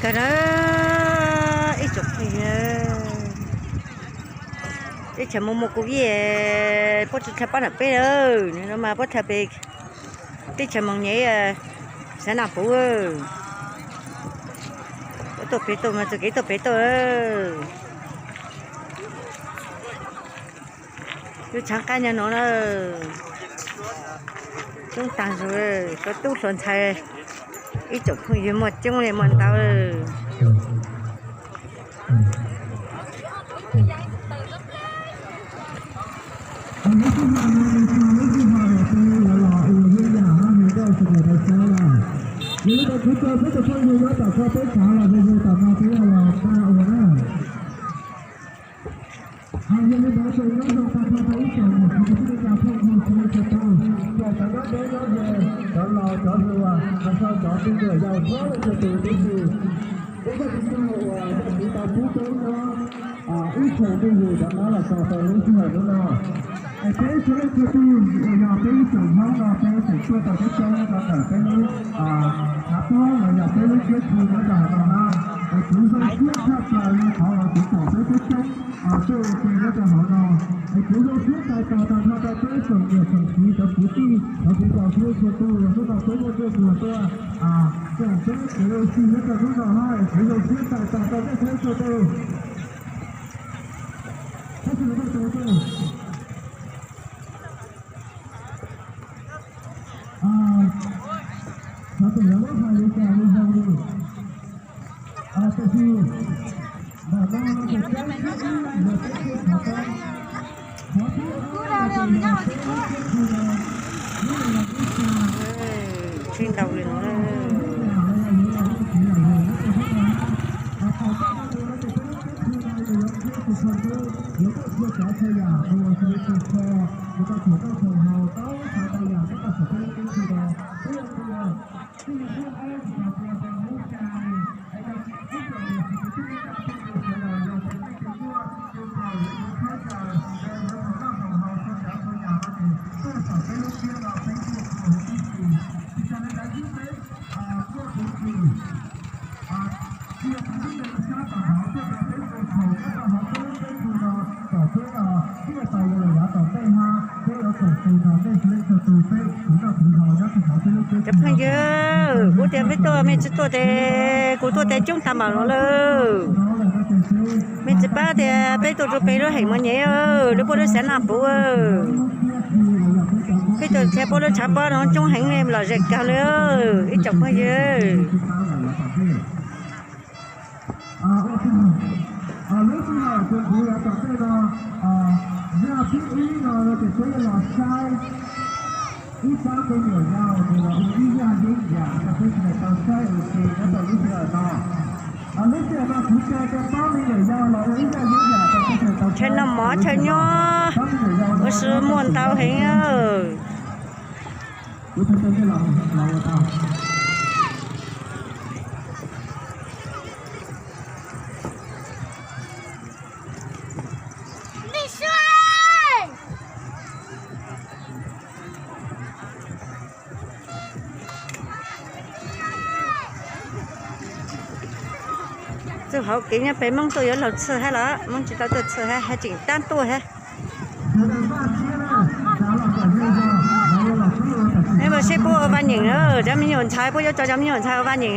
Kawg na, ib tsoom phooj ywg, teb chaws Moos Moos Kuv Vij, puab tsi dhia pab nram peb na, nws no mas puab dhia pem teb chaws Moos Nyem, Xav Nas Puv. Tuaj pem tuaj mas txoj kev tuaj pem tuaj. Lub tshav nqaij nyob no na, coob tag zog, tub hluas ntxhais, ib tsoom phooj ywg muaj coob li muaj ntau. Yog li ntawd ces nyob zoo tag nrho rau ib tsoom niam txiv kwv tij neej tsa phooj ywg sawv daws txhua tus, txawm cov nyob deb nyob ze, cov laus cov hluas, los rau cov me nyuam yaus txhua leej txhua tus tib si. Peb cov kwv tij uas yog kuv tau pub peb nyob ib tsoom phooj ywg rov qab los txog rau lub sij hawm hnub no. Es peb txhua leej txhua tus uas yog peb ib tsoom hmoob no peb tseem tuaj tau coob coob nyob rau ntawm peb lub tshav pob los yog peb lub siab khu nyob rau hauv no na. Es kuv zoo siab tshaj plaws li qhov uas kuv pom peb coob coob tuaj ua ke nyob rau hauv no. Es kuv zoo siab tshaj plaws tag nrho rau peb tsoom niam tsoom txiv cov kwv tij cov kwv tij sawv daws txhua tus uas hnub no peb muaj nyiaj txiag tuaj koom peb kev ua si nyob rau hnub no na. Es kuv zoo siab tshaj plaws rau nej txhua leej txhua tus. Xyov tus yuav muab hais li cas li zoo li. Tab sis ntawm no no ces peb thiab ib yog peb thiab qhov peb, qhov peb no ces yog peb lub siab khu no, lub no yog lub xya, lub no yog lub xya, lub no yog lub txiv yam yus nyob rau hnub no na. Thaum koj nyob mus no ces peb lub siab khu no yus yuav qhia tus kheej, yuav tuaj qhia cov txhua yam mus ua xws li tus kho, mus rau txhua txhua haus, tau txhua tau yam nyob rau saum peb lub siab khu no. Peb yuav tua, peb yuav muab ob lub tsis tau tua rau lub xya li. Es yog ib tsoom niam txiv kwv tij neej tsa phooj ywg sawv daws yog tias nej tus muaj ntu thaum yuav mus khaub ncaws, yuav thaum noj thaum haus txhua tsav txhua yam no ces tuaj saum peb lub siab no peb thiaj tau huv tib si. Tsis tas li ntawd xwb peb muaj kuv tus tij yog tus tub neeg sab tom hauv tuaj rau peb ua thaum nyob rau hauv peb lub teb chaws no kom peb thiaj tau ua lawm yav tom ntej hab peb yuav koom tus nrog nej txhua leej txhua tus peb tus noj tus haus nyob rau hauv peb lub teb chaws no. Cov phooj ywg, kuv tias peb tuaj mej tsi tuaj tes kuv tuaj tes coob tag npaum no lawm. Mej tsi paub tias peb tuaj rau pem lub heem Moos Nyem, lub puab lub Xav Nas Puv. Peb tuaj dhia puab lub tshav pob no coob heev li los zem kawg li ib tsoom phooj ywg. Lub sij hawm kuv yuav tom ntej no, yog thib ib no ces peb yuav los saib ib pab me nyuam yaus nws los ua ib zaj yeeb yam rau peb sawv daws tau saib ua ke nyob rau lub sij hawm no. Lub sij hawm no kuv caw tau pab me nyuam yaus los ua ib zaj yeeb yam rau peb sawv daws tau saib. Chaw noj mov chaw nyob ua si muaj ntau heev. Txuj hauv kev nyob pem Moob tuaj yuav laug txhij hab los Moob tsi tau tuaj txhij hab, hab tseem tab tuaj hab. Neb ua seb puab ua vaj nyeem, cov me nyuam ntxhais puab yuav tso cov me nyuam ntxhais ua vaj nyeem.